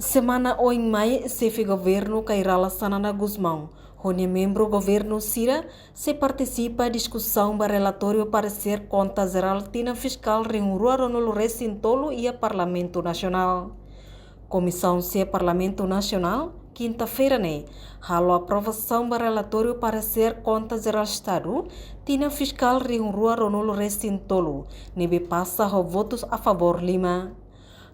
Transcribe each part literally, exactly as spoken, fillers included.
Semana oin mai, Xefe Governu Kay Rala Xanana Gusmão ho nia membru governu sira sei partisipa diskusaun ba relatóriu paresér Konta Jerál tinan fiskál rihun rua ruanulu resin tolu iha Parlamentu Nasionál. Komisaun C Parlamentu Nasionál, kinta-feira ne'e, halo aprovasaun ba relatóriu paresér Konta Jerál Estadu tinan fiskál rihun rua ruanulu resin tolu, ne'ebé pasa ho votus a favór lima.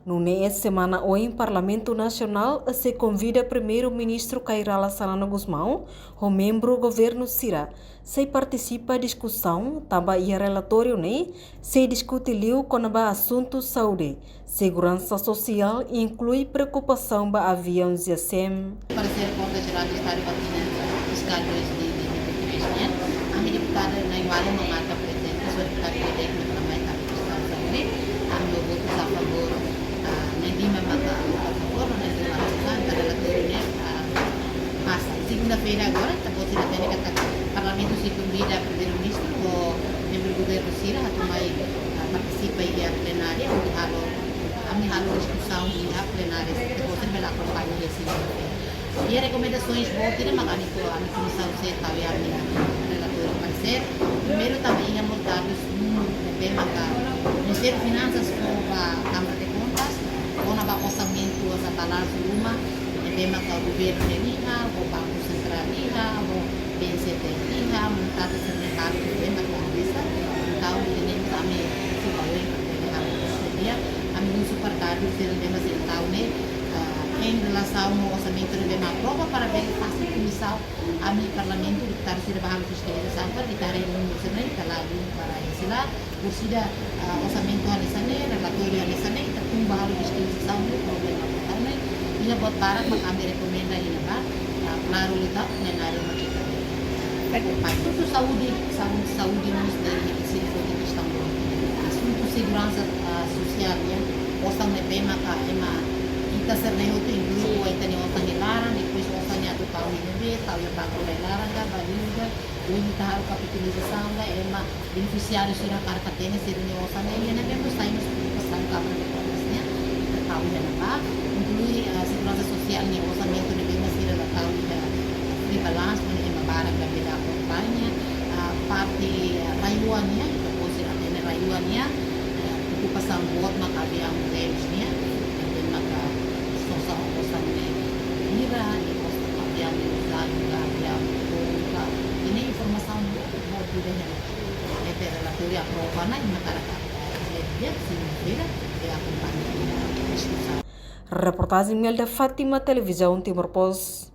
Nune'e semana oin Parlamentu Nasionál sei konvida Primeiru-Ministru Kay Rala Xanana Gusmão ho membru governu sira sei partisipa diskusaun tanba iha relatóriu ne'e sei diskute liu kona-ba asuntu saúde, seguransa sosiál, inklui preokupasaun ba aviaun GSM. Paresér Konta Jerál Estadu ba tinan fiskál dois mil e vinte e três nian, ami deputadu na'in-ualu mak maka prezente, só deputadu eleito mak mai tau fiskál saúde, ami votu a favór, ah, na'in-lima maka a favór, na'in-lima maka kontra, relatóriu ne'e, ah, pasa. Segunda-feira agora, ita-boot sira hatene katak Parlamentu sei konvida Primeiru-Ministru ho membru governu sira atu mai, ah, partisipa iha plenária, hodi halo, ami halo diskusaun iha plenária, ita-boot sira bele akompaña iha segunda-feira. Iha rekomendasoens boot ida mak ami ko-, ami komisaun C tau iha ami-nia relatóriu paresér. Primeiru tanba iha mós dadus, hum, ne'ebé maka Ministériu Finansas fó ba Kámara de Kontas, kona-ba orsamentu, osa balansu ruma, ne'ebé maka governu nian iha, ou Banku Sentrál iha, ou B N C T iha, montante sira-ne'e balu ne'ebé maka avisa. Entaun, ida-ne'e mós ami sei bá oin, ami husu para dadus sira ne'ebé mak sei tau ne'e, ah, em relação ho orsamentu ne'ebé mak aprova para bele fasil komisaun, ami Parlamentu, deputadu sira bá halo fiskalizasaun para ita haree númeru sira-ne'e, ita ladún para ese lado, por sida, ah, orsamentu hanesan ne'e, relatóriu hanesan ne'e, ita tun bá halo fiskalizasaun ne'e, problema total ne'e, iha buat barak mak ami rekomenda iha ne'ebá, ah, klaru liután, plenária mak ita. Asuntu saúde, saúde, saúde mós ne'e, isi foti kestaun boot. Asuntu seguransa, ah, sosiál nian, osan ne'ebé maka ema, ita sira-ne'e hotu inklui ho ita-nia osan iha laran, depois osan ne'e atu tau iha ne'ebé, tau iha banku iha laran ka, baliu ka, ohin ita halo kapitalizasaun ka, ema benefisiáriu sira hakarak hatene sira-nia osan ne'e, iha ne'ebé mós sai mós preokupasaun Kámara de Kontas nian, ita tau iha ne'ebá, inklui, ah, seguransa sosiál nia orsamentu ne'ebé mak sira la tau iha free balance, ne'e ema barak labele akompaña, ah, parte, ah, RAEOA nian, ita-boot sira hatene RAEOA nian, ah, preokupasaun boot mak aviaun Remus nian, ne'ebé maka sosa osan ne'e hira, depois aviaun ne'e uza ka aviaun ka, ida-ne'e informasaun boot, boot ida ne'e. Ne'ebé relatóriu aprova ona, ita hakarak, eh, dia segunda-feira, ita akompaña iha diskusaun. Reportajen Imelda Fátima, Televizaun Timor Post.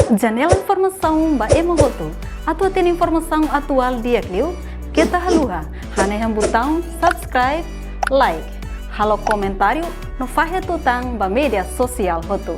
Janela informasaun ba ema hotu. Atu hatene informasaun atuál di'ak liu, keta haluha hanehan butaun subscribe, like, halo komentáriu no fahe tutan ba média sosiál hotu.